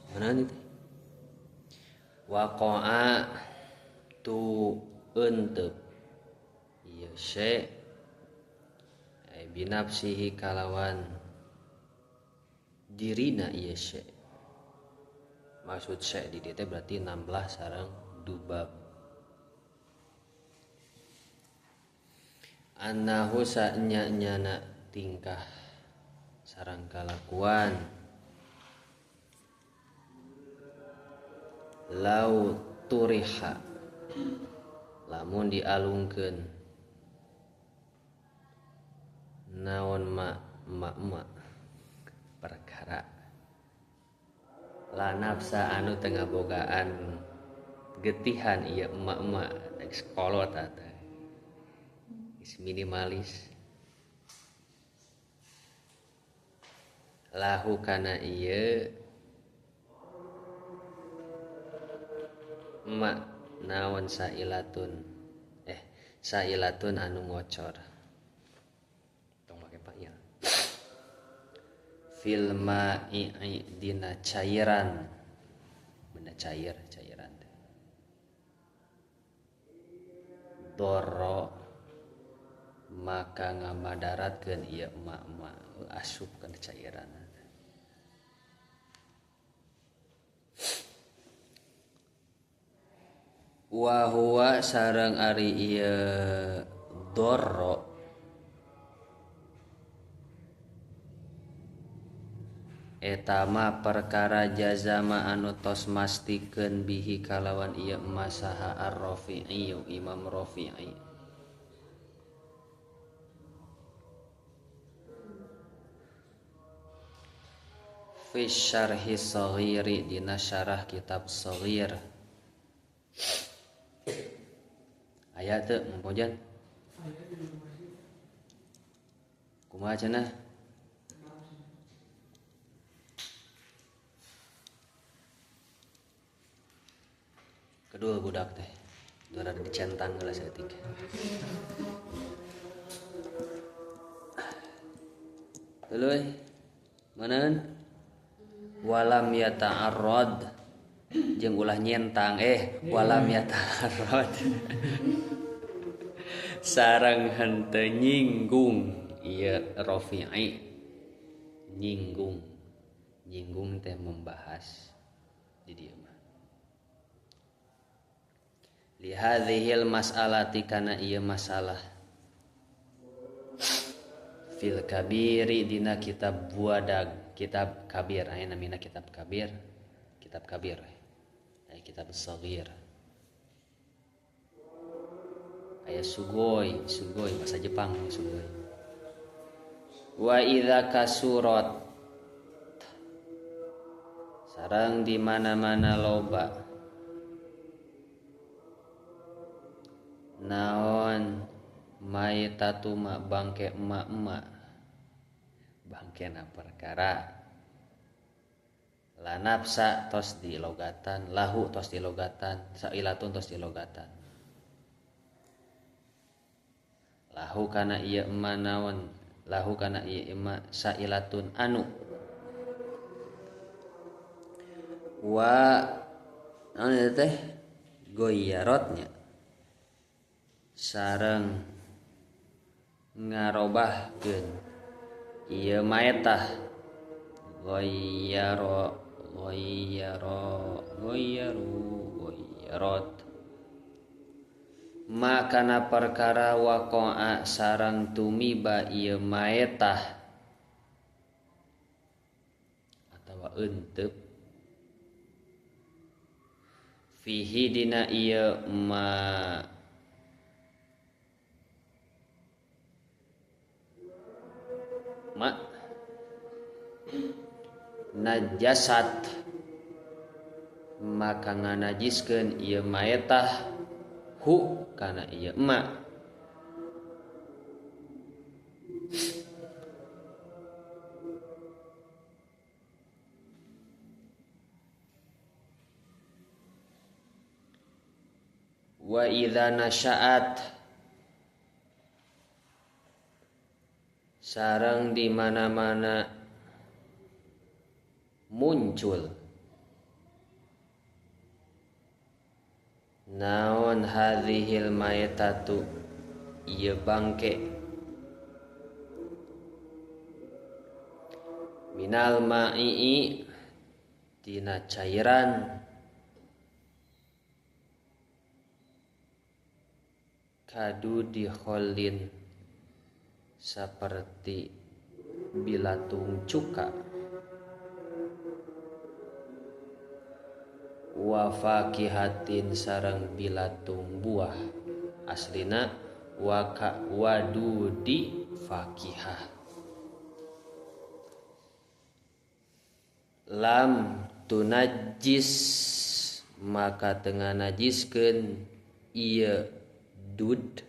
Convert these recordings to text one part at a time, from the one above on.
Mana itu? Waqa'a tu entep ieu se binafsihi kalawan dirina ieu se. Maksud se di dieu teh berarti 16 sareng dubab. Annahu sanya-nyana tingkah sareng kalakuan lau turiha lamun dialungkeun naon ma ma ma perkara la nafsa anu teu ngabogaan getihan ieu emak-emak geus kolot teh geus minimalis lahu kana ieu emak naon sailatun sailatun anu ngocor tong make fa'il fil ma'i dina cairan benda cair cairan doro maka ngamadaratkeun ieu emak-emak asup kana cairan. Wa huwa sareng ari ieu doro eta mah perkara jazama anu tos mastikeun bihi kalawan ieu masaha Ar-Rafi'i Imam Rafi'i. Fi syarhi shaghiri dina syarah kitab shaghir. Aya teu Mang Pojan? Kumaha cenah? Kedua budak teh dora dicentang heula saeutik. Tuluy meuneun walam yata'arrad jeung ulah nyentang walam yata'arrad sareng henteu nyinggung ieu Rafi'i nyinggung nyinggung teh membahas di dieu mah li hadhil mas'alati kana ieu masalah fil kabiri dina kitab buadag kitab kabir aya namina kitab kabir kitab kabir aya kitab saghir aya sugoi sugoi bahasa Jepang sugoi wa idza kasurat sareng di mana-mana loba naon maitatu ma bangke emak-emak bangkena perkara la nafsa tos dilogatan lahu tos dilogatan sailatun tos dilogatan lahu kana ieu emak naon lahu kana ieu emak sailatun anu wa naon eta teh goyarotnya sareng ngarobahkeun ieu maetah goyaro goyaro goyaru goyarot makana perkara waqa'a sareng tumiba ieu maetah atawa eunteup fihi dina ieu ma ma najasat maka nganajiskeun ieu maetah hu kana ieu ma. Wa idza nasya'at sareng di mana-mana muncul Naon hadhil maitatu ieu bangke minal ma'i tina cairan kadu dikholin saperti bilatung cuka wa fakihatin sareng bilatung buah aslina wa ka wadudi fakihah lam tunajis maka tengah najiskeun ieu dud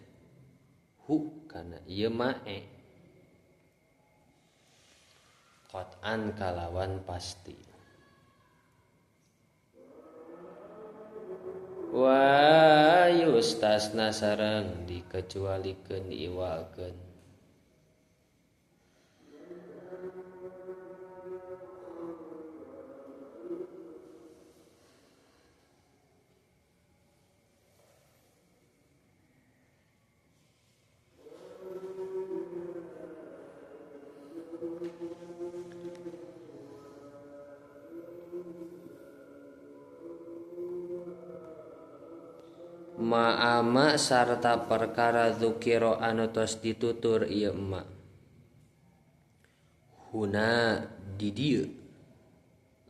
hu kana ieu mae qat'an kalawan pasti wa yustasna sareng dikecualikeun diiwalkeun ma'ama sarta perkara dzukira anu tos ditutur ieu emak huna di dieu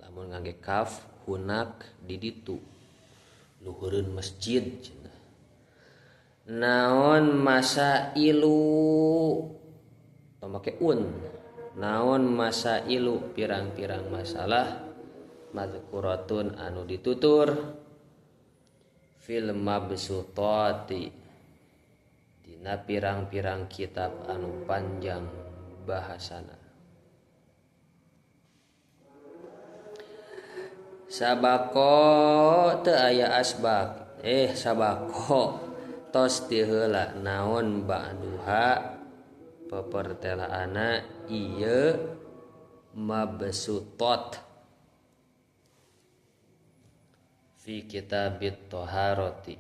lamun ngangge kaf hunak di ditu luhureun masjid cenah naon masa ilu tong make un naon masa ilu pirang-pirang masalah mazkuratun anu ditutur fil mabsutati dina pirang-pirang kitab anu panjang bahasana sabako teu aya asbak sabako tos ti heula naon ba'duha pepertelaana ieu mabsutat fi kitabit taharati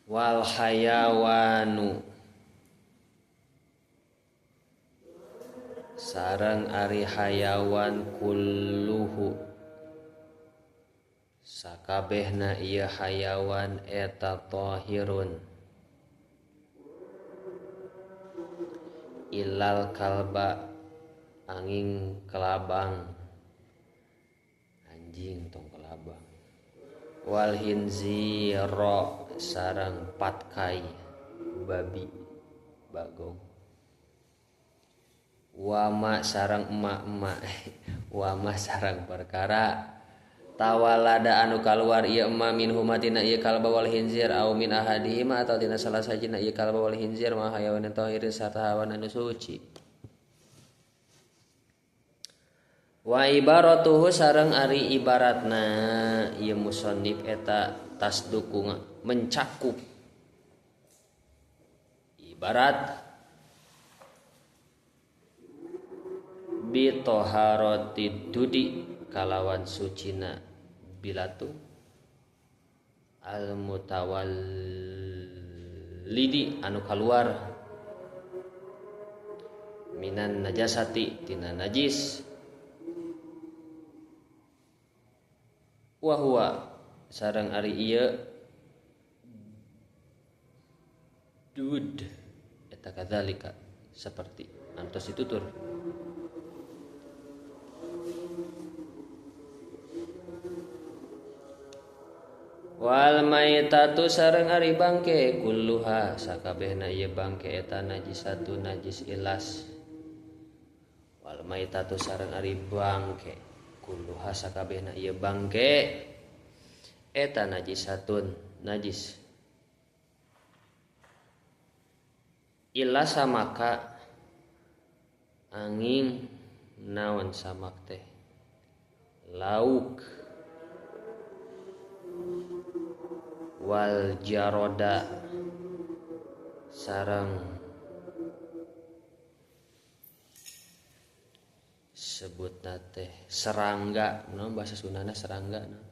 wal hayawanu sareng ari hayawan kulluhu sakabehna ieu hayawan eta tahirun ilal kalba angin kelabang anjing tong kelabang wal hinzira sareng patkai babi bagong wama sareng emak-emak wama sareng perkara tawalada anu kaluar ieu emak min humatina ieu kalba wal hinzir au min ahadihima atau tina salah sajina ieu kalba wal hinzir ma hayawan tahir sarta hawan anu suci wa ibaratuhu sareng ari ibaratna ieu musannif eta tasduku mencakup ibarat bi taharati dudi kalawan sucina bilatu al mutawallidi anu kaluar minan najasati tina najis wa huwa sareng ari ieu dud eta kadzalika seperti antos ditutur wal maitatu sareng ari bangke kulluha sakabehna ieu bangke eta najisatu najis ilas wal maitatu sareng ari bangke kulluha sakabehna ieu bangke eta najisatun najis illa samaka angin naon samak teh lauk wal jaroda sareng Disebutna teh serangga, naon bahasa Sundana serangga naon?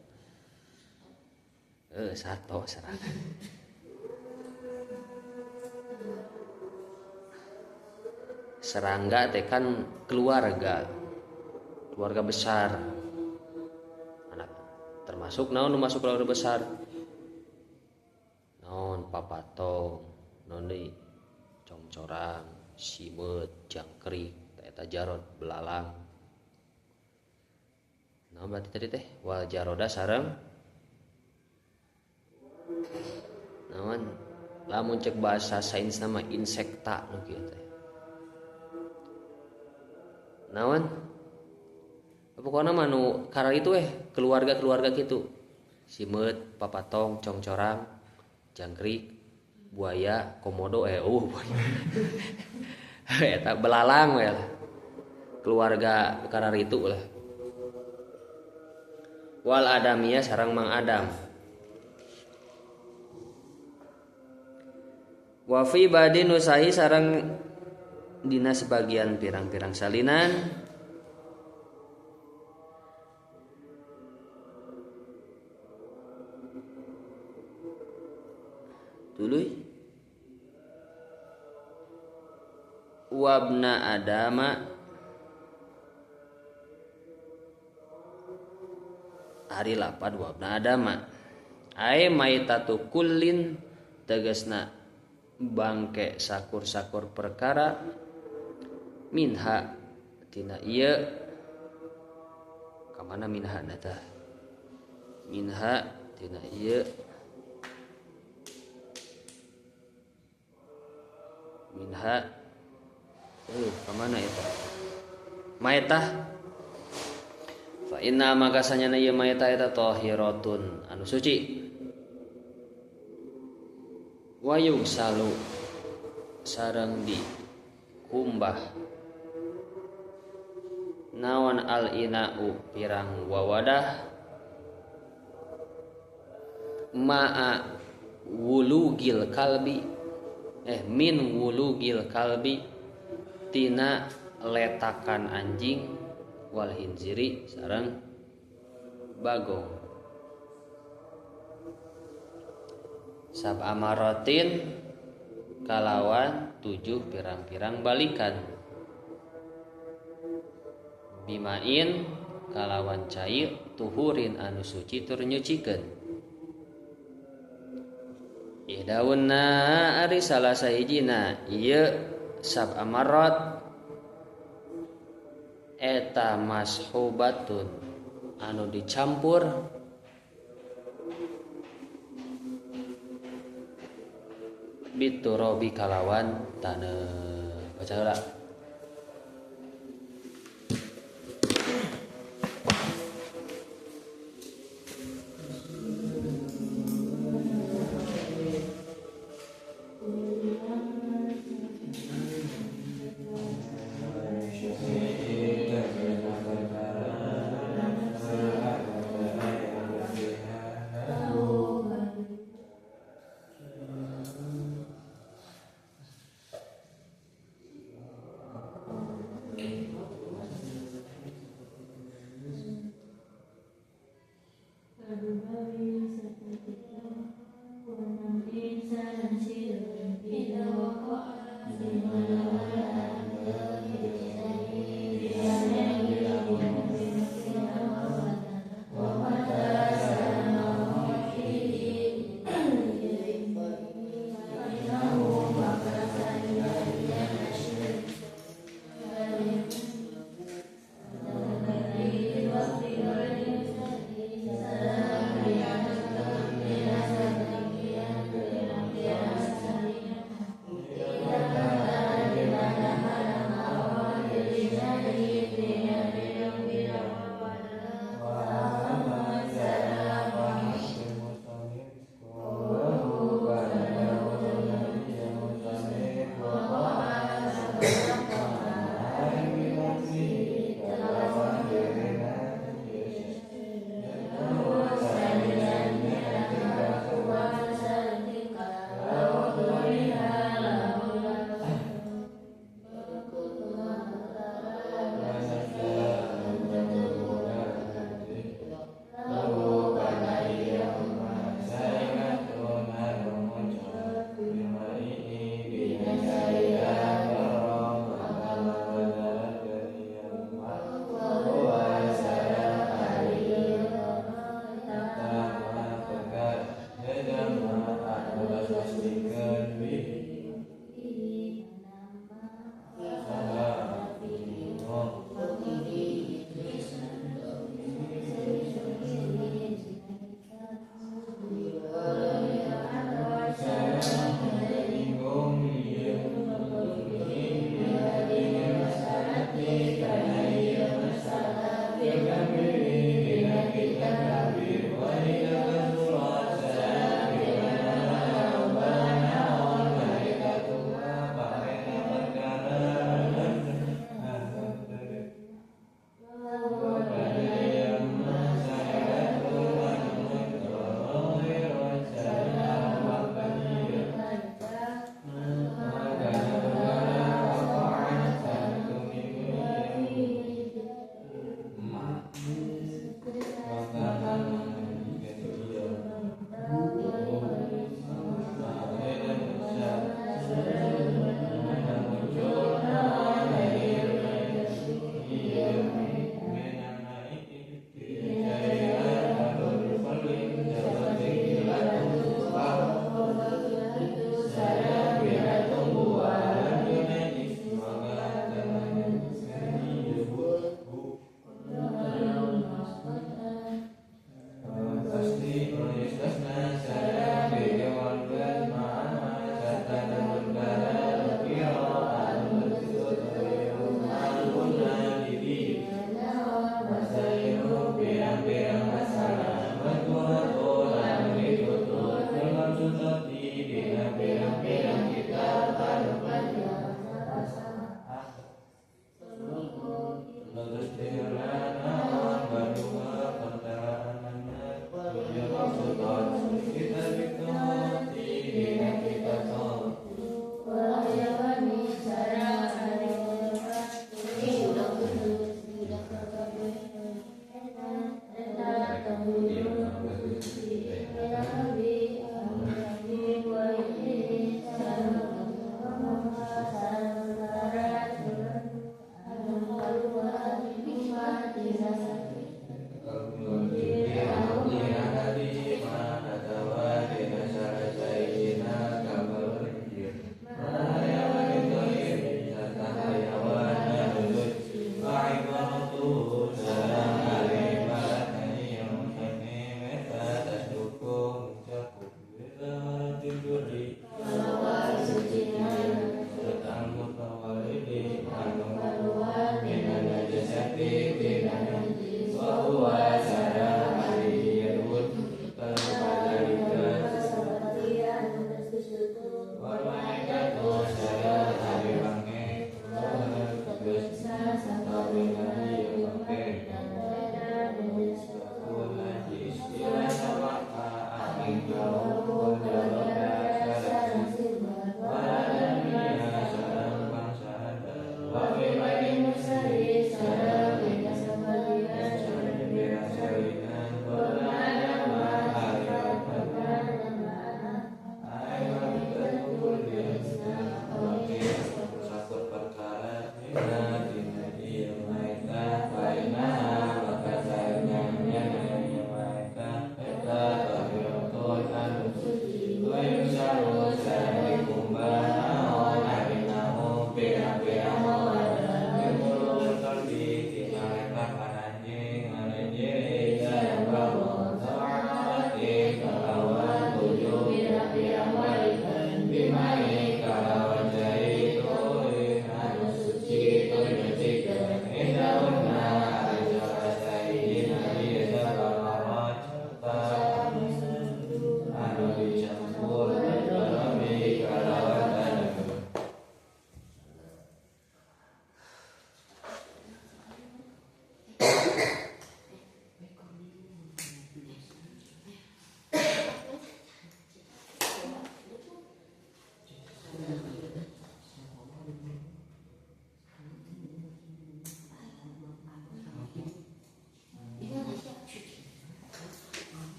Sato serangga. Serangga teh kan keluarga, keluarga besar. Anak termasuk naon nu masuk keluarga besar? Naon papatong, naon deui? Congcorang, simeut, jangkrik, eta jarod belalang. Nah berarti tadi teh wal jaroda sareng naon lamun cek bahasa sains nama insekta nu kieu teh. Naon pokona mah nu karena itu keluarga-keluarga kitu. Simeut, papatong, congcorang, jangkrik, buaya, komodo buaya. Eta belalang we lah. Keluarga karar itu lah. Wal adamia sareng Mang Adam. Wa fi badi nusahi sareng dina sebagian pirang-pirang salinan. Tuluy wabna adama ari lapad wabna adama ae maitatu kullin tegasna bangke sakur-sakur perkara minha tina ieu kamana minha na tah minha tina ieu minha kamana eta maetah fa inna makasanyana ieu maetah eta tahiratun anu suci wa yugsalu sareng di kumbah naon al ina'u pirang wawadah ma'a wulugil kalbi min wulugil kalbi tina letakan anjing wal hinziri sareng bagong sab amaratin kalawan 7 pirang-pirang balikan bimain kalawan cair tuhurin anu suci tur nyucikeun ihdaunna ari salah sahijina ieu sab amarat eta mashubatun anu dicampur biturobi kalawan taneuh. Baca heula.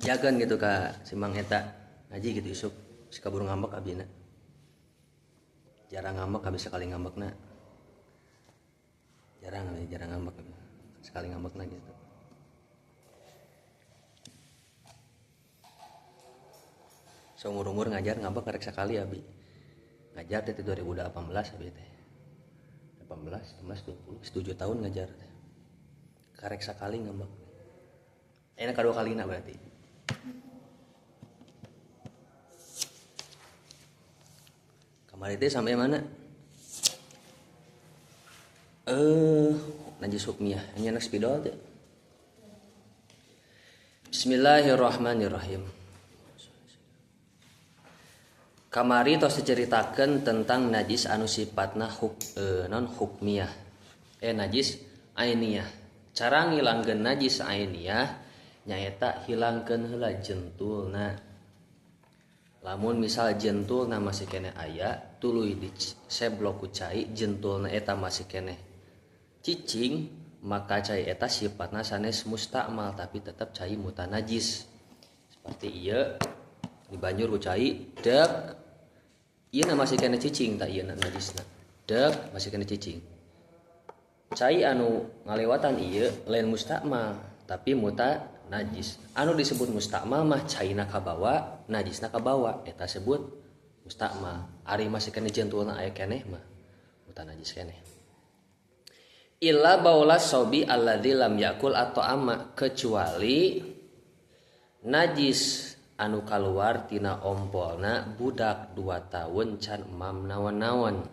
Jagan gitu ka si Mang eta ngaji gitu isuk si kabur ngambek abina. Jarang ngambek habis sekali ngambekna. Jarang jarang ngambek sekali ngambekna gitu. Seumur-umur ngajar ngambek karek sekali abi. Ngajar teh 2018 abi teh. 18, 19, 20, 7 tahun ngajar teh. Karek sekali ngambek. Enak kedua kalina berarti. Kemarin teh sampai mana? Najis hukmiyah. Ini anak spidol teh. Bismillahirrahmanirrahim. Kamari tos diceritakeun tentang najis anu sifatna non hukmiyah. Najis ainiyah. Cara ngilangkeun najis ainiyah nyaeta hilangkeun heula jentulna. Lamun misal jentulna masih keneh aya, tuluy diseblok ku cai jentulna eta masih keneh cicing, maka cai eta sifatna sanes mustakmal tapi tetap cai mutanajis. Seperti ieu dibanjur ku cai dek ieu masih keneh cicing tak ieu najisna. Dek masih keneh cicing. Cai anu ngalewatan ieu lain mustakmal tapi muta najis. Anu disebut mustakmal mah caina kabawa, najisna kabawa, eta sebut mustakmal. Ari masih keneh jentulna aya keneh mah mutanajis keneh. Illa baula sobi alladzi lam yakul atau ama, kecuali najis anu kaluar tina ompolna budak 2 tahun can emam naon-naon.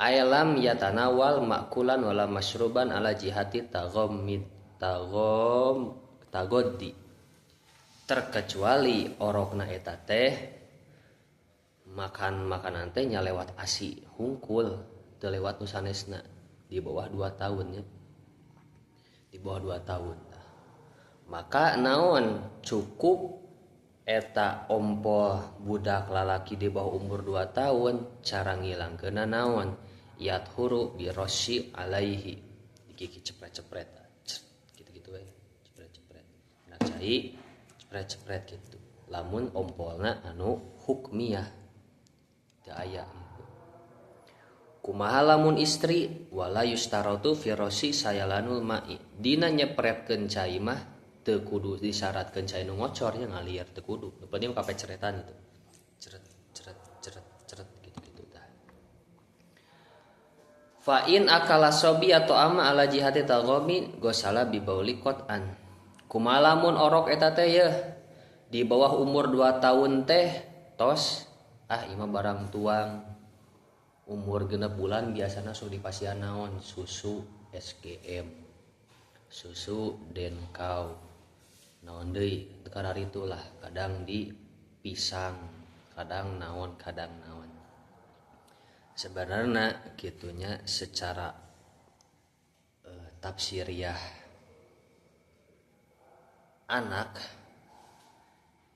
Aylam yatanawal makulan wala masruban ala jihati taghammid tagham tagoddi. Terkecuali orokna eta teh makan makanan teh nya lewat asi hungkul teu lewat nu sanesna di bawah 2 tahun nya. Di bawah 2 tahun. Maka naon cukup eta ompol budak lalaki di bawah umur 2 tahun cara ngilangkeunna naon yathuru birosyi alaihi dikiki cepret-cepret gitu-gitu we cepret-cepret nak cai cepret-cepret gitu lamun ompolna anu hukmiyah teu aya gitu. Kumaha lamun istri wala yustaratu fi rosyi sayalanul ma'i dina nyepretkeun cai mah teu kudu disyaratkeun cai nu ngocor nya ngalir teu kudu. Nu penting kapeceretan itu. Ceret ceret ceret ceret gitu-gitu tah. Fa in akala sobi atau ama ala jihati taghamin gosala bi bauli qat'an. Kumaha lamun orok eta teh yeuh di bawah umur 2 tahun teh tos ah ieu mah barang tuang umur 6 bulan biasana sok dipasihan naon susu SGM susu Denkau naon deui kararitulah kadang di pisang kadang naon sebenarnya kitunya secara tafsiriah anak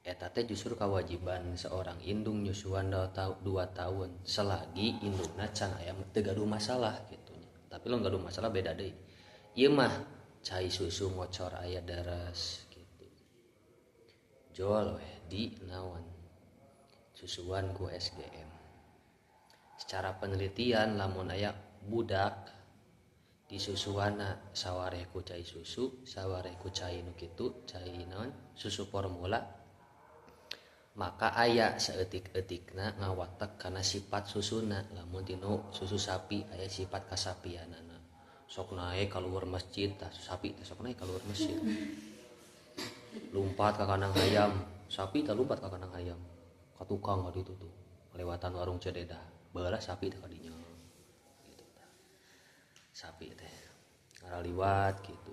eta teh justru kewajiban seorang indung nyusuan 2 tahun selagi indungna can aya teu gaduh masalah kitunya. Tapi lo gaduh masalah beda deui. Ieu mah cai susu ngocor aya daras gitu. Jol weh di naon susuan ku SGM. Secara penelitian lamun aya budak di susuana sawareh ku cai susu, sawareh ku cai nu kitu, cai naon susu formula, maka aya saeutik-eutikna ngawatek kana sifat susuna. Lamun tinu susu sapi aya sifat kasapianana. Sok naek kaluar masjid tah sapi teh sok naek kaluar masjid. Lumpat ka kandang hayam, sapi teh lumpat ka kandang hayam. Ka tukang ka ditu tuh, lewatan warung Cededah. Baheula sapi teh ka dinya. Gitu tah. Sapi teh ngaraliwat gitu.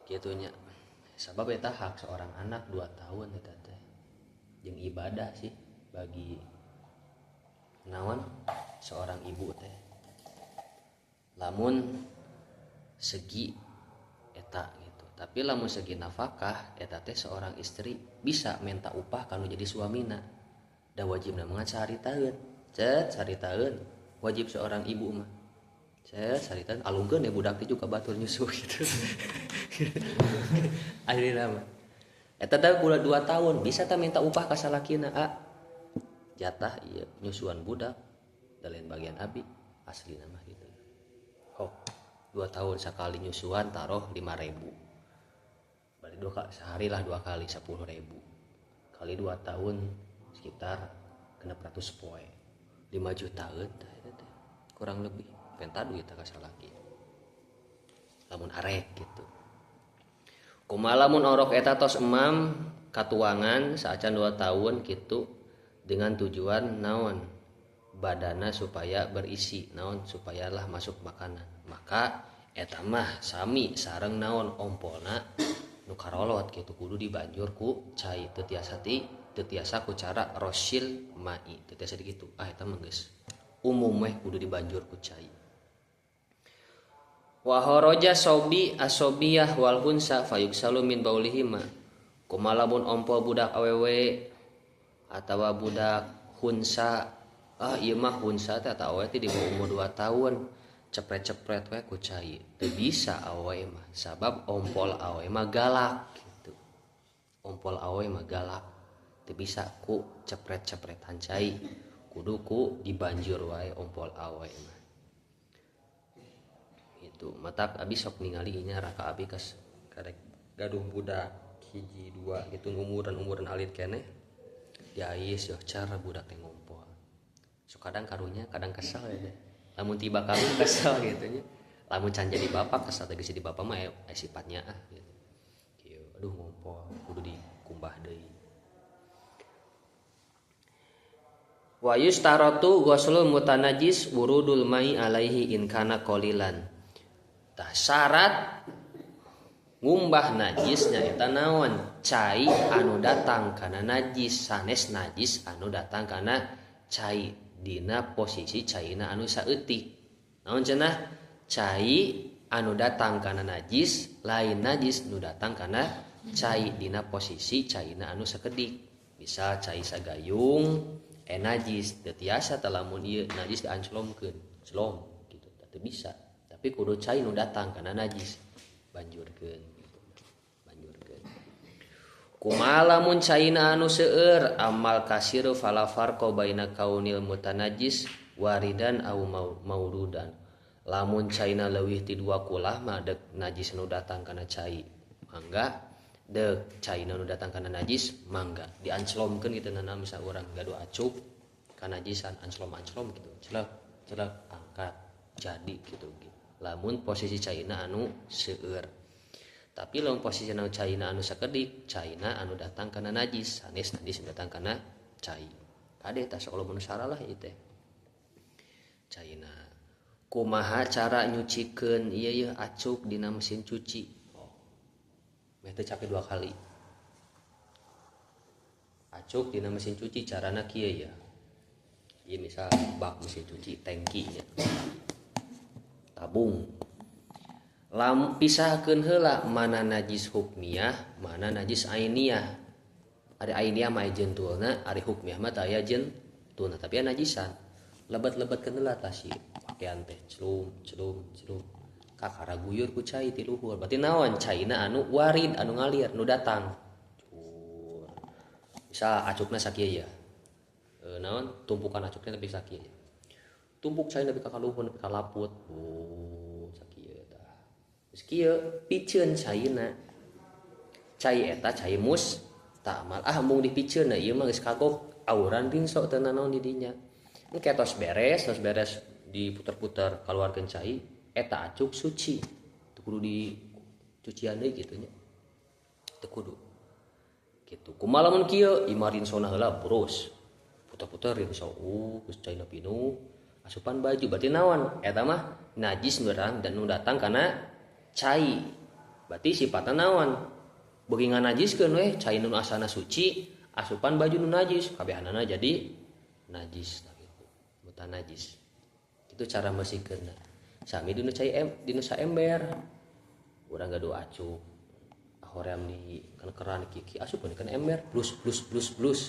Kitunya. Sabab eta hak seorang anak 2 tahun eta teh. Jeung ibadah sih bagi naon seorang ibu teh. Lamun segi eta gitu. Tapi lamun segi nafkah eta teh seorang istri bisa minta upah kanu jadi suamina. Da wajibna mah sehari taeun. Cet sehari taeun wajib seorang ibu mah. Cet sehari taeun alungkeun ya budak teh juga batur nyusu gitu. Akhirna mah eta teh bulan 2 tahun bisa teh minta upah ka salakina a jatah ieu nyusuan budak da lain bagian abi aslina mah gitu. Oh, 2 tahun sekali nyusuan taruh 5.000. Berarti sehari lah 2 kali 10.000. Kali 2 tahun sekitar 600 poe. 5 jutaan tah eta teh. Kurang lebih penta duit ka salaki. Lamun arek gitu. Kumaha lamun orok eta tos emam katuangan saacan 2 tahun gitu dengan tujuan naon? Badana supaya berisi naon supayalah masuk makanan. Maka eta mah sami sareng naon ompolna nu karolot gitu kudu dibanjur ku cai teu tiasa ti Teu tiasa ku cara rosil mai, teu tiasa dikitu. Ah eta mah geus umum weh kudu dibanjur ku cai. Wa haraja sobi asobiyah wal hunsa fayuksalu min baulihima. Kumaha lamun ompol budak awewe atawa budak hunsa, ah ieu mah hunsa teh atawa awewe teh di bawah umur 2 tahun cepret-cepret we ku cai. Teu bisa awewe mah sabab ompol awewe mah galak gitu. Ompol awewe mah galak. Teu bisa ku cepret-cepretan cai. Kudu ku dibanjur wae ompol awewe mah. Itu matak abi sok ningali nya raka abi kas karek gaduh budak hiji dua gitu umuran-umuran alit keneh diais yo cara budak teh ngompol. So kadang karunya kadang kesel ya teh. Lamun tiba kawin kesel gitu nya. Lamun can jadi bapak kesel teh geus jadi bapak mah sifatnya ah gitu. Kieu aduh ngompol kudu dikumbah deui. Wa yustaratu ghuslul mutanajjis wurudul mai alaihi in kana qalilan. Tah syarat ngumbah najis nyaeta naon? Cai anu datang kana najis, sanes najis anu datang kana cai dina posisi caina anu saeutik. Naon cenah? Cai anu datang kana najis lain najis nu datang kana cai dina posisi caina anu sakedik. Misal cai sagayung najis teu tiasa teh lamun ieu najis dianclomkeun, celom gitu, teu bisa. Tapi kudu cai nu datang kana najis banjurkeun gitu. Banjurkeun. Kumaha lamun caina anu seueur amal kasiru fala farqa baina kaunil mutanajjis waridan au maurudan. Lamun caina leuwih ti dua kulah mah deuk najis nu datang kana cai mangga, deuk caina nu datang kana najis mangga dianclomkeun kitu nana misal urang gaduh acuk kanajisan anclom-anclom gitu celek celek angkat jadi gitu gitu. Lamun posisi caina anu seueur. Tapi lamun posisi anu caina anu sakedik, caina anu datang kana najis, sanes najis datang kana cai. Kade tah sok lamun saralah ieu teh. Caina kumaha cara nyucikeun ieu yeuh acuk dina mesin cuci. Oh. Meh teu capek 2 kali. Acuk dina mesin cuci carana kieu ya. Ieu misal bak mesin cuci tangki nya. Tabung. Lam pisahkeun heula mana najis hukmiyah, mana najis ainiyah. Ari ainiyah mah jentulna, ari hukmiyah mah taya jentulna, tapi aya najisan. Lebet-lebetkeun heula tah si pakaian teh celum celum celum. Kakara guyur ku cai ti luhur. Berarti naon caina anu warid anu ngalir nu datang. Cur. Misal acukna sakieu ya. Naon tumpukan acukna tapi sakieu. Tumpuk cai nepi ka kaluhur nepi ka laput. Oh, sakieu tah. Geus kieu piceun caina. Cai eta cai mus tamal. Ah embung dipiceun ieu mah geus kagok auran rinso teu nanaon di dinya. Engke tos beres, tos beres diputer-puter kaluarkeun cai eta acuk suci. Teu kudu dicucian deui kitu nya. Teu kudu. Kitu. Kumaha lamun kieu imah rinsona heula burus. Puter-puter rinso, geus caina pinuh. Asupan baju berarti naon? Eta mah najis nu datang dan nu datang kana cai. Berarti sifatna naon? Beuki nganajiskeun weh cai nu asana suci, asupan baju nu najis, kabehanana jadi najis gitu. Mutanajis. Itu cara mersihkeunna. Sami dinu cai dinu saember. Urang gaduh acuk. Hoream di kan keran kiki asupan kan ember blus blus blus blus.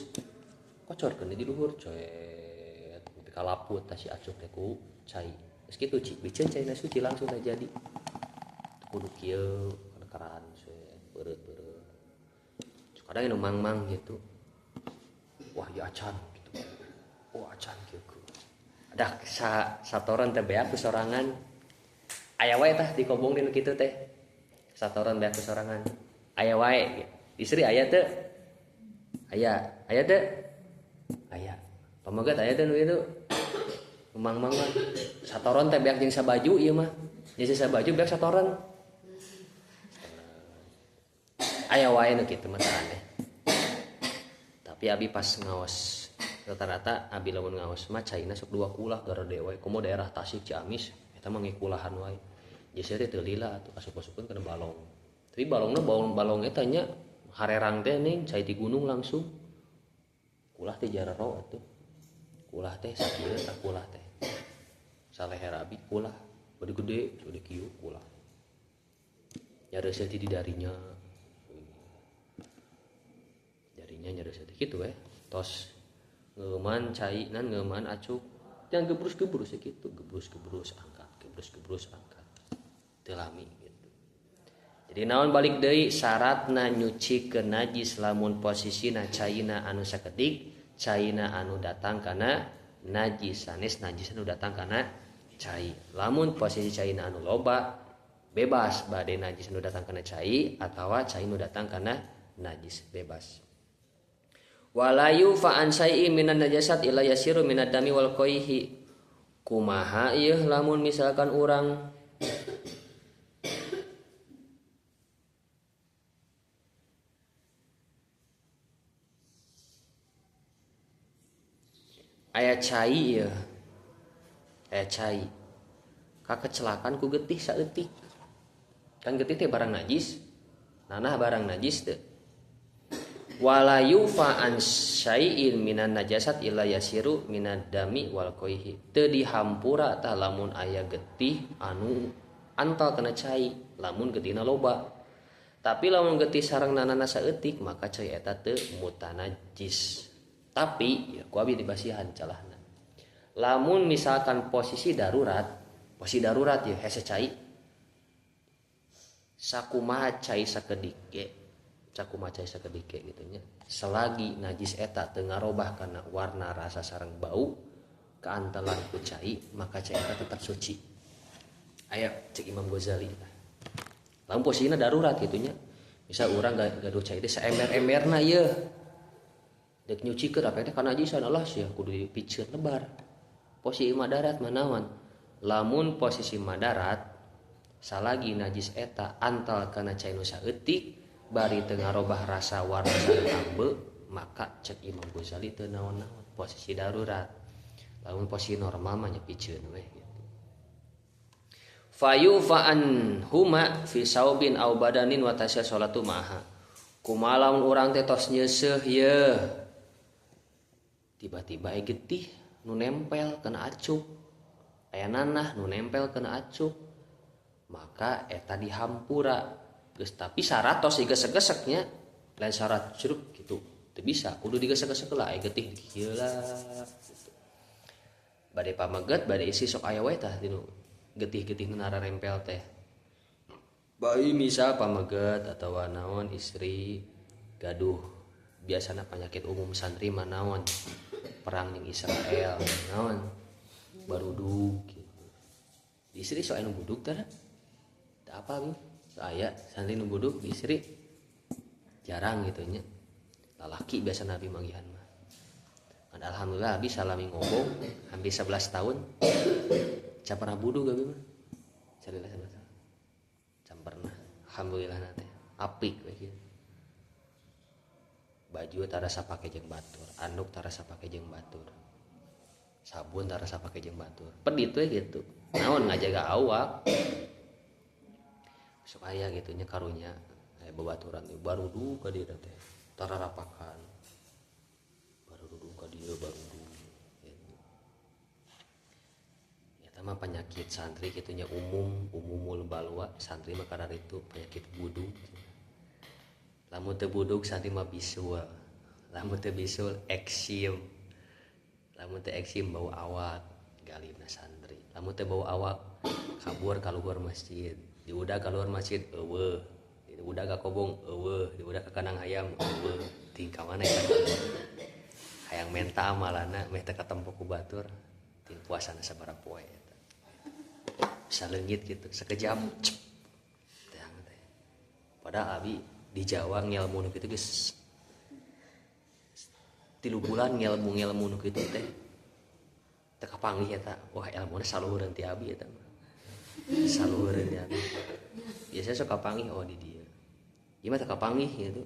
Kocorkeun di luhur coet. Kalaput tah si acuk teh ku cai. Geus kitu cik biceun caina suci langsung teh jadi. Kudu kieu keran beureut-beureut. Kadang anu mang-mang gitu. Wah ieu acan gitu. Oh acan kieu. Dah satoran teh beak ku sorangan. Aya wae tah dikobong dinu kitu teh. Satoran beak ku sorangan. Aya wae. Istri aya teu? Aya. Aya teu? Aya. Pamegat aya teh nu kitu. Mang-mang mah satoran teh beak jeung sabaju ieu mah. Jeung sabaju beak satoran. Aya wae nu kitu mah aneh. Tapi abi pas ngaos rata-rata abi lamun ngaos mah caina sok dua kulah garede wae. Komo daerah Tasik Ciamis eta mah ngikulahan wae. Geus teh teu lila atuh asup-asupkeun kana balong. Tapi balongna balong eta nya harerang teh ning cai ti gunung langsung. Kulah teh jarero atuh. Kulah teh sakieu tah kulah teh. Saleher abi kulah bade gede, gede kieu kulah. Nyareuseuh ti di darinya. Darinya nyareuseuh teh kitu we. Tos ngeuman cai nan ngeuman acuk. Jangan gebrus-gebrus kitu, gebrus-gebrus angkat, gebrus-gebrus angkat. Teu lami gitu. Jadi naon balik deui syaratna nyucikeun najis lamun posisina caina anu sakedik, caina anu datang kana najis, sanes najis anu datang kana cai. Lamun posisi caina anu loba bebas bade najis anu datang kana cai atawa cai nu datang kana najis bebas. Walayu fa an syai'in minan najasat ila yasiru minad dami wal qaihi. Kumaha ieu lamun misalkan urang aya cai ieu, aya cai kakecelakan ku getih saeutik. Kan getih teh barang najis, nanah barang najis teh. Wala yufa an syai'in minan najasat illa yasiru minad dami wal qaihi. Teu dihampura tah lamun aya getih anu antal kana cai, lamun getihna loba. Tapi lamun getih sareng nanana saeutik maka cai eta teu mutanajis. Tapi ya ku abi dibasihan calahna. Lamun misalkan posisi darurat ya hese cai. Sakumaha cai sakedik ge, sakumaha cai sakedik ge gitu nya. Selagi najis eta teu ngarobah kana warna, rasa sareng bau kaantelan ku cai, maka cai eta tetap suci. Aya cek Imam Ghazali. Lamun posisina darurat gitu nya. Misal urang gaduh cai teh saemer-emerna ieu. Dek nyucikeun apa teh kana najisan Allah sia kudu dipiceun lebar. Posisi madarat manawan. Lamun posisi madarat salagi najis eta antal kana cai nu saeutik bari teu ngarobah rasa warna sareng ambe, maka cek Imam Ghazali teu naon-naon posisi darurat. Lamun posisi normal mah nya piceun we gitu. Fayu fa'an huma fi saubin aw badanin wa tasya salatu maha. Kumaha lamun urang teh tos nyeuseuh ye. Tiba-tiba aya getih nu nempel kena acuk, aya nanah nu nempel kena acuk, maka eta dihampura. Geus tapi syarat tos digesek-geseknya, lain syarat curug gitu, teu bisa, kudu digesek-gesek lah aya getih kieu lah gitu. Bade pameget, bade isi sok aya we tah tinu getih-getih nu nararempel teh. Bae misal pameget atawa naon istri gaduh biasana penyakit umum santri mah naon perang jeung Israel naon barudug gitu. Di istri sok anu budug teh teu apa bi sok aya santri nu budug di istri jarang gitu nya. Lalaki biasa nabi manggihan mah. Kan alhamdulillah abi salami ngobong hampir 11 tahun can pernah budug abi mah. Salila 11 tahun. Can pernah. Alhamdulillah na teh apik we kieu. Baju tarasa pake jeung batur, anduk tarasa pake jeung batur, sabun tarasa pake jeung batur, pedit we gitu. Naon ngajaga awak sok aya gitu nya karunya aya babaturan teh barudu ka dieu teh tararapakan barudu ka dieu barudu gitu. Eta mah penyakit santri kitu nya umum, umumul balwa santri mah kararitu penyakit budug. Lamun teu budug santri mah bisul, lamun teu bisul eksim, lamun teu eksim bau awak galibna santri, lamun teu bau awak kabur kaluhur masjid, diudag kaluhur masjid eueuh, diudag ka kobong eueuh, diudag ka kandang hayam eueuh, ting ka mana eta hayang menta amalana meh teu katempo ku batur ting puasana sabaraha poe eta bisa leungit gitu sekejap cep teang teh. Padahal abi di Jawa ngelmu nu kitu geus 3 bulan ngelmu nu kitu teh teu kapanggih eta. Wah elmuna saluhureun ti abi eta mah. Saluhureun ti abi. Biasanya sok kapanggih oh di dieu. Ieu mah teu kapanggih gitu.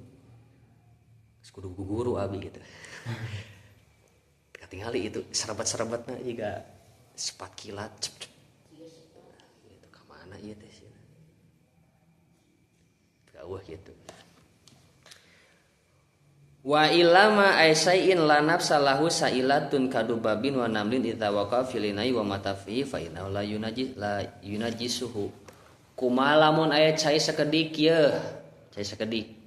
Geus kudu guru abi gitu. Katingali itu serebat-serebatna jiga sepat kilat cep cep. Gitu ka mana ieu teh sieun. Gaweuh gitu. Wa ilama aisaiin la nafsa lahu sailatun kadubabin wa namlin idza waqa filinai wa matafi fa innahu la yunajis la yunajisuhu. Kumaha lamun aya cai sakedik yeuh, cai sakedik.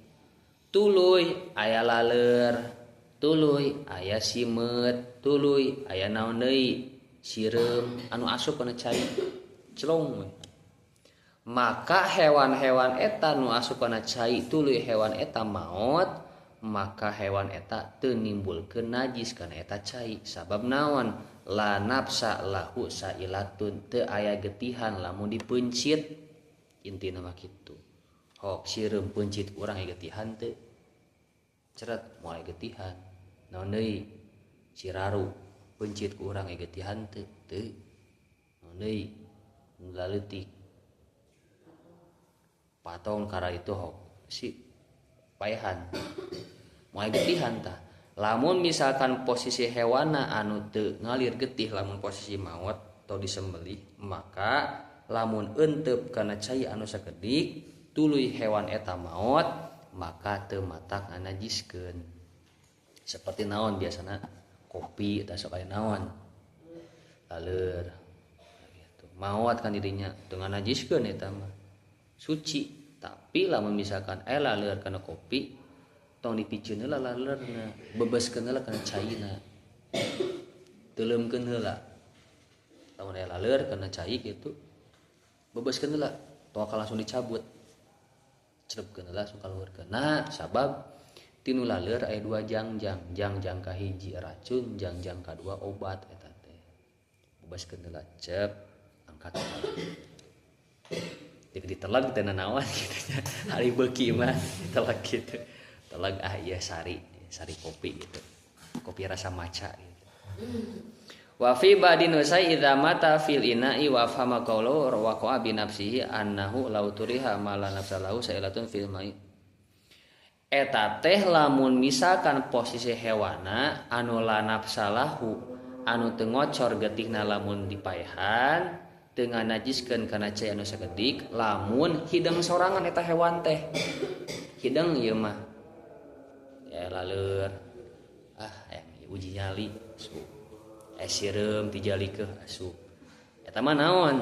Tuluy aya laleur, tuluy aya simeut, tuluy aya naon deui, sireum anu asup kana cai. Celong we. Maka hewan-hewan eta nu asup kana cai tuluy hewan eta maot, maka hewan eta teu nimbulkeun najis kana eta cai. Sabab naon? La nafsa lahu sailatun, teu aya getihan lamun dipeuncit. Intina mah kitu. Hok sireum peuncit urang aya getihan teu? Ceret moal aya getihan. Naon deui? Siraru peuncit ku urang aya getihan teu? Teu. Naon deui? Laleutik. Patong kara itu hok si paehan. Moal getihan tah. Lamun misalkan posisi hewana anu teu ngalir getih lamun posisi maot atau disembelih, maka lamun entep kana cai anu sakedik tuluy hewan eta maot, maka teu matak nganajiskeun. Seperti naon biasana kopi eta sok aya naon laleur gitu. Maot kan dirinya teu nganajiskeun eta mah suci. Tapi lamun misalkan aya laleur kana kopi, tong dipiceun heula laleurna, bebeskeun heula kana caina, teuleumkeun heula. Lamun aya laleur kana cai kitu, bebeskeun heula, tong akan langsung dicabut, celepkeun heula langsung kaluarkeun. Nah, sabab tinu laleur aya dua jangjang, jangjang kahiji racun, jangjang kadua obat eta teh. Bebeskeun heula, cep, angkat. Jadi ditelag teh nanaon kitu nya. Hari beuki mah ditelag kitu. Telag ah iya sari, sari kopi gitu. Kopi rasa maca gitu. Wa fi ba'di nusai idza mata fil ina'i wa afhama qawlu wa qa'a bi nafsihi annahu law turiha ma la nafsa lahu sa'ilatun fil ma'i. Eta teh lamun misalkan posisi hewana anu la nafsa lahu anu teu ngocor getihna lamun dipaehan teu nganajiskeun kana cai anu sakedik, lamun hidang sorangan eta hewan teh. Hidang ieu mah ya laleur ah yang uji nyali asup sireum tijalikeuh asup eta mah naon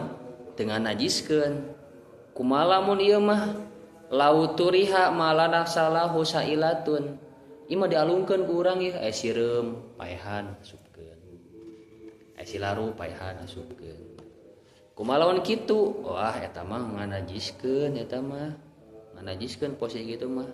teu nganajiskeun. Kumaha lamun ieu mah lauturiha mala nafsalahu sailatun, ieu mah dialungkeun ku urang ieu sireum paehan asupkeun, silaru paehan asupkeun. Kumaha lamun kitu, wah eta mah nganajiskeun, eta mah nganajiskeun posisi kitu mah.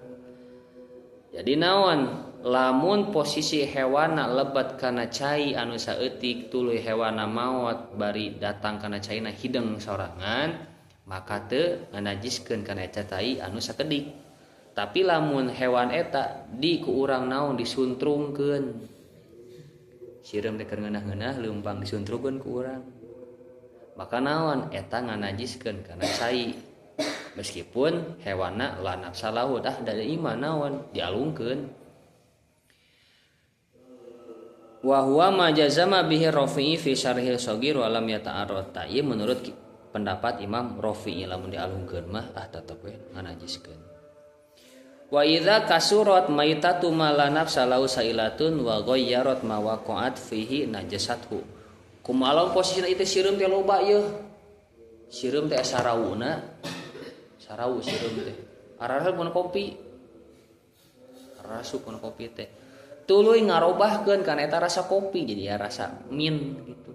Jadi naon lamun posisi hewana lebat kana cai anu saeutik tuluy hewana maot bari datang kana caina hideng sorangan, maka teu nganajiskeun kana eta cai anu sakedik. Tapi lamun hewan eta di ku urang naon disuntrungkeun, sireum teh keur ngeunah-ngeunah leumpang disuntrungkeun ku urang, maka naon eta nganajiskeun kana cai. Meskipun hewana la nafsa lahu dah dari iman naon dialungkeun. Wa huwa ma jazama bihi Rafi'i fi syarhil shaghir wa lam yata'arrad. Ieu menurut pendapat Imam Rafi'i lamun dialungkeun mah ah tetep we nganajiskeun. Wa idza kasurat maitatu ma la nafsa lahu sailatun wa ghayyarat ma waqa'at fihi najasathu. Kumaha lamun posisina ieu teh sireum teh loba yeuh. Sireum teh sarauna. Sarau sireum teh. Ararah mun kopi. Rasup mun kopi teh. Tuluy ngarobahkeun kana eta rasa kopi jadi ya rasa min gitu.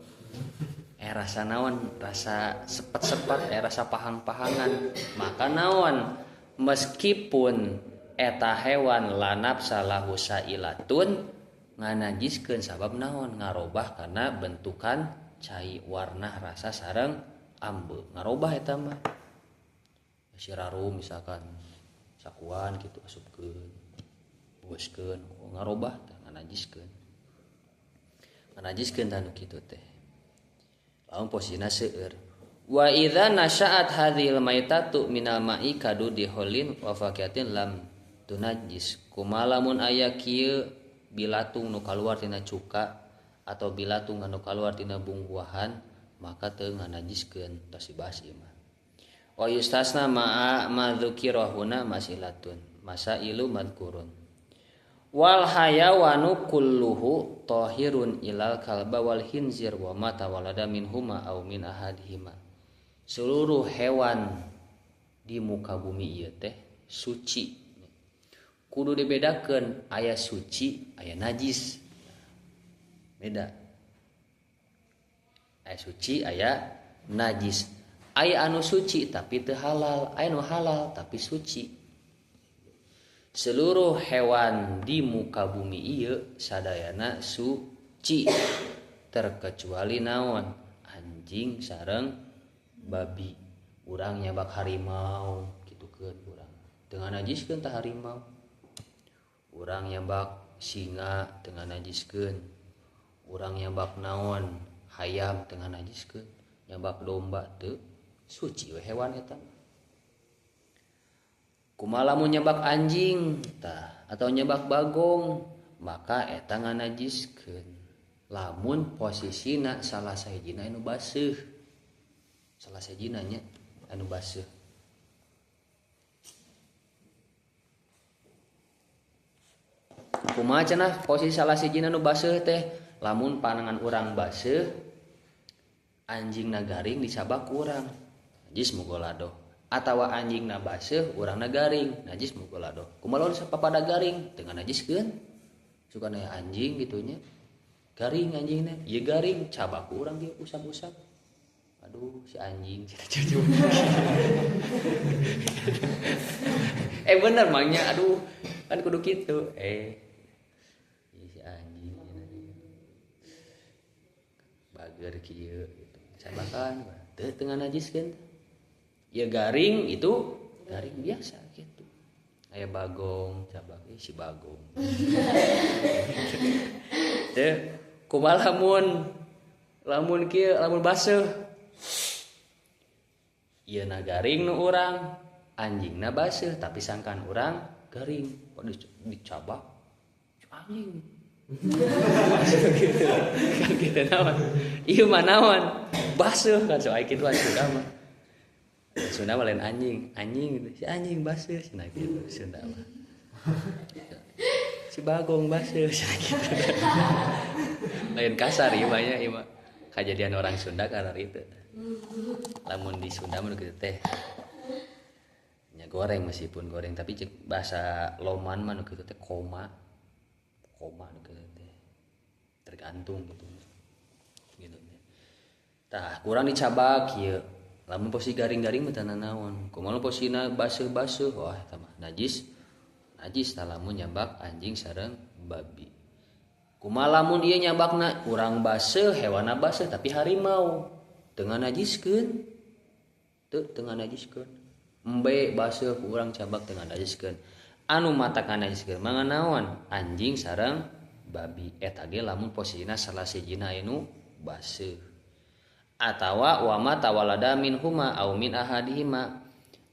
Rasa naon, rasa sepet-sepet, rasa pahang-pahangan. Maka naon meskipun eta hewan la nafsa lahu sailatun nganajiskeun sabab naon ngarobah kana bentukan cai warna rasa sareng ambe. Ngarobah eta mah. Siraru misalkan sakuan gitu asupkeun, boskeun, ngarobah teh nganajiskeun. Nganajiskeun tah nu kitu teh. Lamun posisina seueur. Wa idza nasya'at hadhil maitatu minal ma'i kadudi holin wa faqiyatin lam tunajis. Kumaha lamun aya kieu bilatung nu kaluar tina cuka atau bilatung anu kaluar tina bungbuahan, maka teu nganajiskeun. Tos dibahas ieu mah. Wa yustasna ma'a ma dzukira huna masilatun masailu madkurun. Wal hayawanu kulluhu tahirun ilal kalba wal khinzir wa ma tawalada minhuma aw min ahadihima. Seluruh hewan di muka bumi ieu teh suci. Kudu dibedakeun aya suci, aya najis. Beda. Aya suci, aya najis. Aya anu suci tapi teu halal, aya nu halal tapi suci. Seluruh hewan di muka bumi ieu sadayana suci terkecuali naon? Anjing sareng babi. Urang nyabak harimau kitukeun urang. Teu ngajiskeun tah harimau. Urang nyabak singa teu ngajiskeun. Urang nyabak naon? Hayam teu ngajiskeun. Nyabak domba teu suci we hewan eta. Kumaha lamun nyabak anjing tah atau nyabak bagong maka eta nganajiskeun. Lamun posisina salah sahijina anu baseuh. Salah sahijina nya anu baseuh. Kumaha cenah posisi salah sahijina anu baseuh teh? Lamun panangan urang baseuh anjingna garing dicabak ku urang najis mugoladoh. Atawa anjingna baseuh urangna garing najis mugoladoh. Kumaha lamun sapapada garing teu nganajiskeun? Suka aya anjing kitu nya garing anjingna ieu garing cabak ku urang ge usap-usap. Aduh si anjing cenah cucu. Bener mangnya aduh kan kudu kitu. Si anjing bager kieu gitu. Cabakan teu teu nganajiskeun. Ya garing itu garing biasa gitu. Aya bagong cabak si bagong. Teu kumaha lamun lamun kieu lamun baseuh. Ieu na garing nu urang, anjingna baseuh tapi sangkan urang garing. Waduh dicabak anjing. Gitu. Kan kitu naon. Ieu mah naon? Baseuh kan soal kitu Sunda mah. Sunda mah lain anjing, anjing gitu. Si anjing baseuh cenah kitu Sunda mah. Si bagong baseuh cenah kitu. Lain kasar ieu mah nya ieu mah. Kajadian orang Sunda karena itu. Lamun di Sunda mah kitu teh. Nya goreng meskipun goreng tapi cek bahasa loman mah nu kitu teh koma. Koma nu kitu teh. Tergantung gitu. Gitu. Tah kurang dicabak ieu. Lamun posisi garing-garing mah teu nanaon. Kumaha posisina baseuh-baseuh wah eta mah najis. Najis tah lamun nyabak anjing sareng babi. Kumaha lamun ieu nyabakna urang baseuh, hewanna baseuh tapi harimau teu nganajiskeun. Teu teu nganajiskeun. Embe baseuh ku urang cabak teu nganajiskeun. Anu mata nganajiskeun mah nganaon? Anjing sareng babi. Eta ge lamun posisina salah sijina anu baseuh. Atawa wama tawalada minhuma au min ahadihima,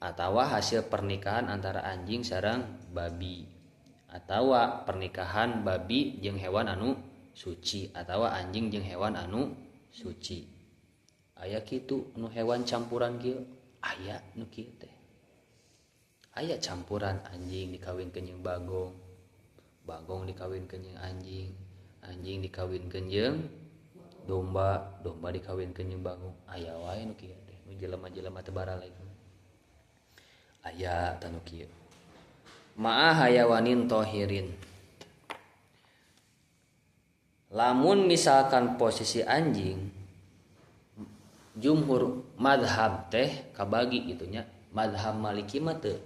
atawa hasil pernikahan antara anjing sareng babi, atawa pernikahan babi jeung hewan anu suci, atawa anjing jeung hewan anu suci. Aya kitu nu hewan campuran kieu, aya nu kieu teh. Aya campuran anjing dikawinkeun jeung bagong, bagong dikawinkeun jeung anjing, anjing dikawinkeun jeung domba, domba dikawinkeun jeung bagong. Aya wae nu kieu teh, nu jelema-jelema teu baralek. Aya tah nu kieu. Ma'a hayawanin tohirin. Lamun misalkan posisi anjing, jumhur madhab teh kabagi gitu nya. Madhab Maliki mah teu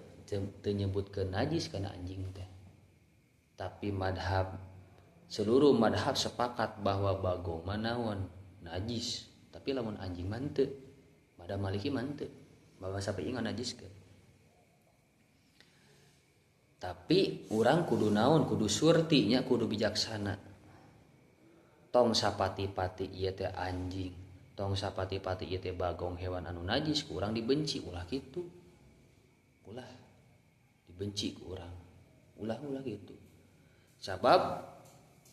nyebutkeun najis kana anjing teh. Tapi madhab seluruh madhab sepakat bahwa bagong mah naon najis. Tapi lamun anjing mah teu. Madhab Maliki mah teu. Bahwa sampai ingat najiskeun. Tapi urang kudu naon, kudu surtinya, kudu bijaksana. Tong sapati-pati ieu teh anjing, tong sapati-pati ieu teh bagong hewan anu najis, ku urang dibenci ulah kitu. Ulah dibenci ku urang. Ulah-ulah kitu. Sabab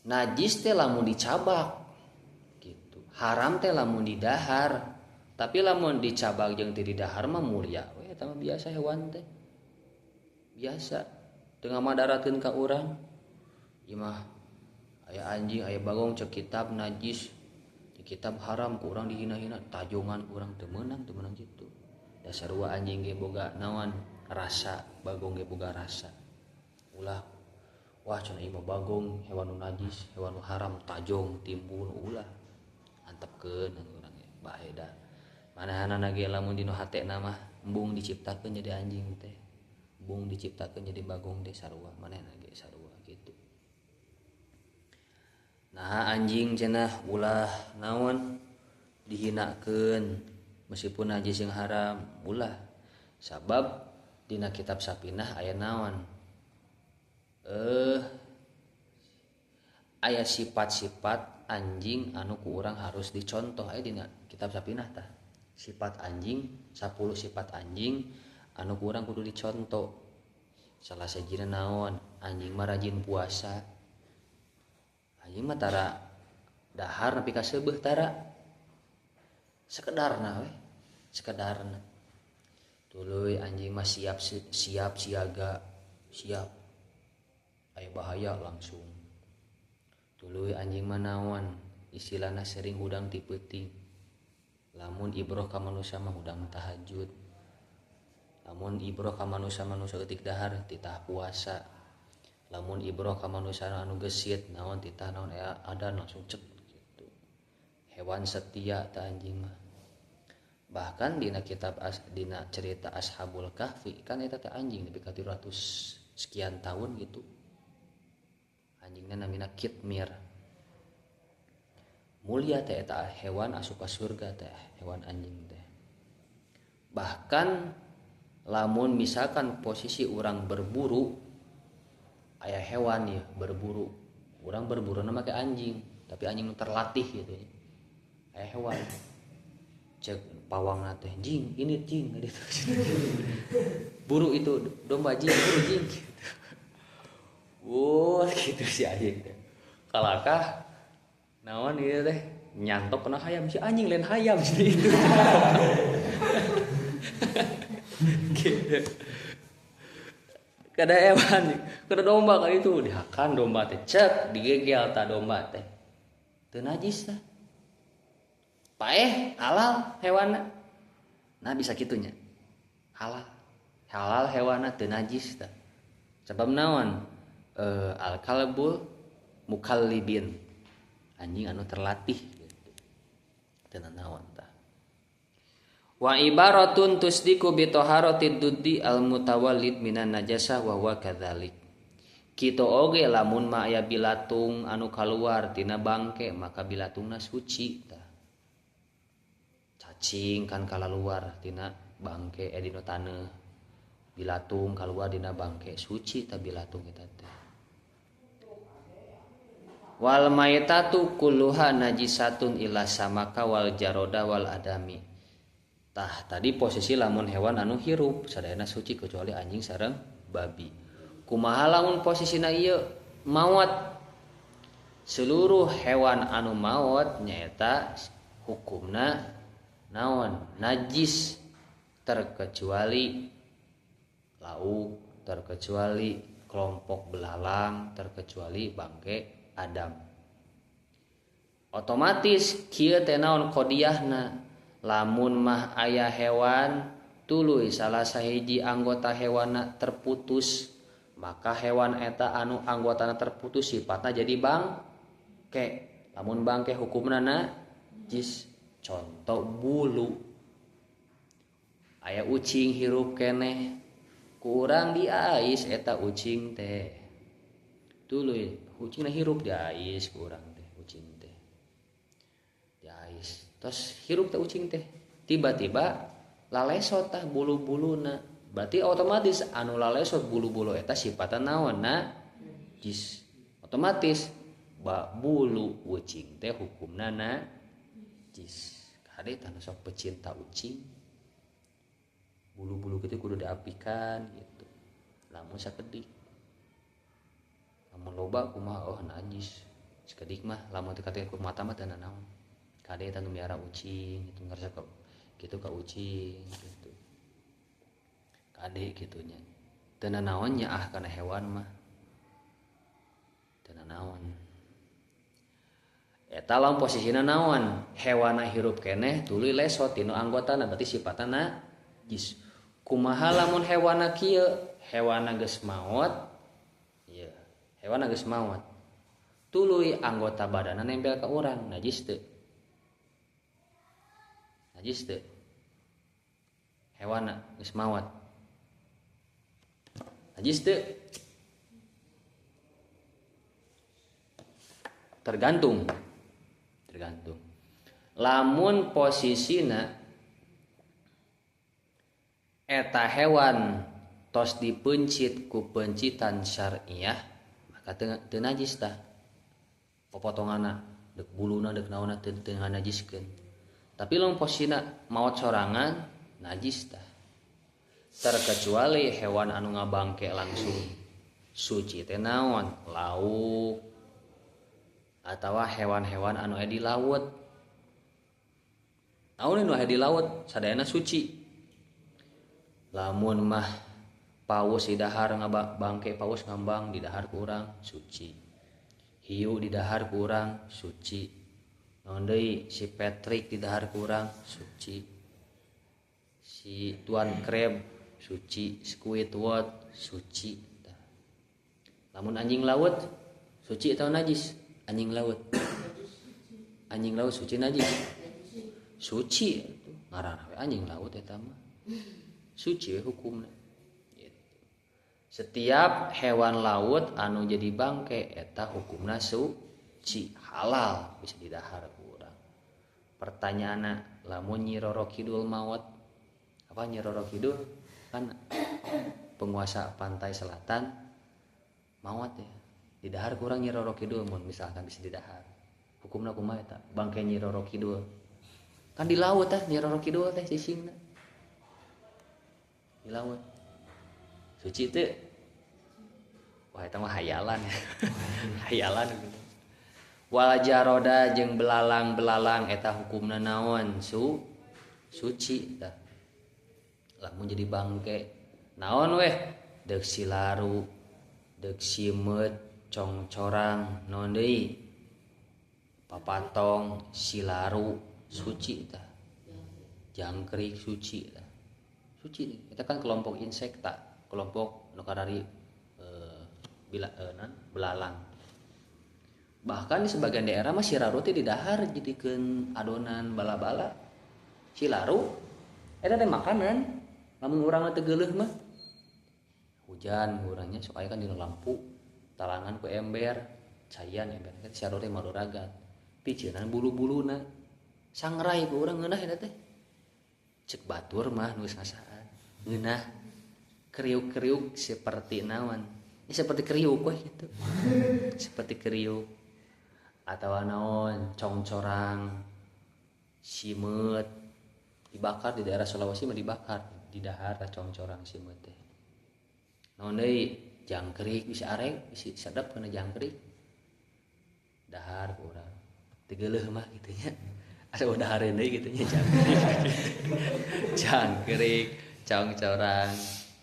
najis teh lamun dicabak gitu. Haram teh lamun didahar. Tapi lamun dicabak jeung teu didahar mah mulia we eta mah biasa hewan teh. Biasa teu ngamadarakeun ka urang. Ieu mah aya anjing aya bagong cek kitab najis, cek kitab haram ku urang dihina-hina, tajongan ku urang teu meunang kitu. Da sarua anjing ge boga naon rasa, bagong ge boga rasa. Ulah wah cenah ieu mah bagong hewan nu najis, hewan nu haram, tajong timbul ulah. Antepkeun urang ge bae da. Manahanana ge lamun dina hatena mah embung diciptakeun jadi anjing teh. Embung diciptakeun jadi bagong teh sarua, manehna ge sarua kitu. Nah anjing cenah ulah naon dihinakeun meskipun najis yang haram ulah, sabab dina kitab Sapinah aya naon aya sifat-sifat anjing anu ku urang harus dicontoh aya dina kitab Sapinah tah. Sifat anjing 10 sifat anjing anu ku urang kudu dicontoh. Salah sahijina naon anjing mah rajin puasa. Anjing mah tara dahar nepi ka seubeuh tara. Sekedarna we, sekedarna. Tuluy anjing mah siap siap siaga, siap. Aya bahaya langsung. Tuluy anjing mah naon istilahna sering hudang ti peuting. Lamun ibroh ka manusia mah hudang tahajud. Lamun ibroh ka manusia manusia eutik dahar titah puasa. Lamun ibroh ka manusia anu gesit naon titah naon aya adan langsung cek gitu. Hewan setia ta anjing mah. Bahkan dina kitab dina cerita Ashabul Kahfi kan eta teh anjing nepi ka 300 sekian tahun gitu. Anjingna namina Kitmir. Mulia teh eta hewan asup ka surga teh hewan anjing teh. Bahkan lamun misalkan posisi urang berburu aya hewan ya berburu, urang berburu na make anjing, tapi anjing nu terlatih gitu ya. Aya hewan cek pawangna teh jing ini jing gitu. Buru itu domba jing, buru jing gitu. Wah gitu si anjing teh. Kalakah naon ieu teh nyantok kena hayam si anjing lain hayam si itu. Gitu. Kada hewan, kada domba kali itu dihakan domba teh cek digegel ta domba teh. Teu najis tah. Paeh halal hewanna. Nah bisa kitunya. Halal. Halal hewanna teu najis tah. Sebab naon? Al kalbul mukallibin. Anjing anu terlatih gitu. Teu naon tah. Wa ibaratun tusdiku bi taharatid duddi al mutawallid minan najasah wa huwa kadzalik. Kitu oge lamun mah aya bilatung anu kaluar tina bangke maka bilatungna suci tah. Cacing kan kalaluar tina bangke dina taneuh. Bilatung kaluar dina bangke suci tah bilatung eta teh. Wal maitatu kulluha najisatun illa samaka wal jaroda wal adami. Tah tadi posisi lamun hewan anu hirup sadayana suci kecuali anjing sareng babi. Kumaha lamun posisina ieu maot? Seluruh hewan anu maot nyaeta hukumna naon? Najis, terkecuali lauk, terkecuali kelompok belalang, terkecuali bangke Adam. Otomatis kieu teh naon kodiahna? Lamun mah aya hewan tuluy salah sahiji anggota hewanna terputus, maka hewan eta anu anggotana terputus sifatna jadi bangke. Lamun bangke hukumna najis. Contoh bulu. Aya ucing hirup keneh, ku urang diais eta ucing teh. Tuluy ucingna hirup diais ku urang teh, ucing teh. Diais. Terus hirup teh ucing teh. Tiba-tiba lalesot tah bulu-buluna. Berarti otomatis anu lalesot bulu-bulu eta sifatna naon? Najis. Otomatis bulu ucing teh hukumna najis. Kade tah sok pecinta ucing. Bulu-bulu kitu kudu diapikan gitu. Lamun sakedik. Lamun loba kumaha oh najis. Sakedik mah lamun teu katinggal ku mata mah teu nanaon. Kade eta nu miara ucing gitu ngarasa ka kitu ka ucing gitu. Kade kitunya. Teu nanaon nya ah kana hewan mah. Teu nanaon. Eta lamun posisina naon? Hewana hirup keneh tuluy lesot tinu anggotana berarti sifatna najis. Kumaha lamun hewana kieu? Hewana geus maot. Ieu, hewana geus maot. Tuluy anggota badanna nempel ka urang, najis teu? Najis teu? Hewana geus maot. Najis teu? Tergantung. Tergantung. Lamun posisina eta hewan tos dipencit ku pencitan syariah maka teu najis tah. Popotonganna deuk buluna deuk naonna teu najiskeun. Tapi lamun posisina maot sorangan najis tah. Terkecuali hewan anu ngabangke langsung suci teh naon? Lauk atawa hewan-hewan anu aya di laut. Naon nu aya di laut sadayana suci. Lamun mah paus di dahar ngabangke paus ngambang di dahar ku urang suci. Hiu di dahar ku urang suci. Naon deui si Patrick di dahar ku urang suci. Si Tuan Crab suci, Squidward suci. Lamun anjing laut suci atau najis? Anjing laut. Anjing laut suci najis? Suci ngaranna we anjing laut eta mah. Suci we hukumna. Gitu. Setiap hewan laut anu jadi bangke eta hukumna suci, halal bisa didahar ku urang. Pertanyaanna lamun Nyi Roro Kidul maot, apa Nyi Roro Kidul kan penguasa pantai selatan maot ya. Didahar kurang Nyi Roro Kidul mun misalkan bisa didahar. Hukumna kumaha eta? Bangke Nyi Roro Kidul. Kan di laut tah Nyi Roro Kidul teh sisingna. Di laut. Suci teu? Wah eta mah hayalan ya. Hayalan gitu. Wal jaroda jeung belalang-belalang eta hukumna naon? Suci tah. Lamun jadi bangke naon weh? Deuk silaru, deuk simeut, congcorang, naon deui? Papatong, silaru, suci tah. Jangkrik suci tah. Suci eta kan kelompok insekta, kelompok nu karari belalang. Bahkan di sebagian daerah mah siraru teh didahar jadikeun adonan bala-bala. Silaru eta teh makanan. Lamun urang teh geuleuh mah hujan urangnya sok aya kan dina lampu talangan ku ember caian ember kan siaru teh maruragat piceunan bulu-buluna sangrai ku urang ngeunah eta teh cek batur mah nu geus ngasaan ngeunah kriuk-kriuk seperti naon ini seperti kriuk weh gitu seperti kriuk atawa naon congcorang simeut dibakar di daerah Sulawesi mah dibakar di dahar congcorang simeut teh naon deui jangkrik bisa arek bisa sedap kana jangkrik dahar ku urang teu geuleuh mah kitu nya asa dahareun deui kitu nya jangkrik jangkrik congcorang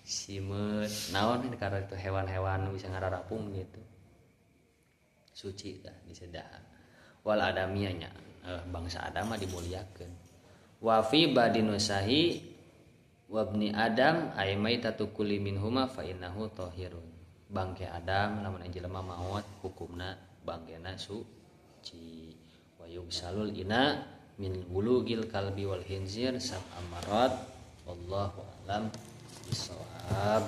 simeut naon karena itu hewan-hewan bisa ngararapung gitu suci tah disedahar wal adamiyah nya bangsa Adam mah dimuliakeun wa fi badinusahi wabni Adam ay maitatu kulli minhuma fa innahu tahirun. Bangke Adam lamun jelema maot hukumna bangkena suci. Wa yugsalul ina min wulugil kalbi wal khinzir sab'a marat. Wallahu a'lam bissawab.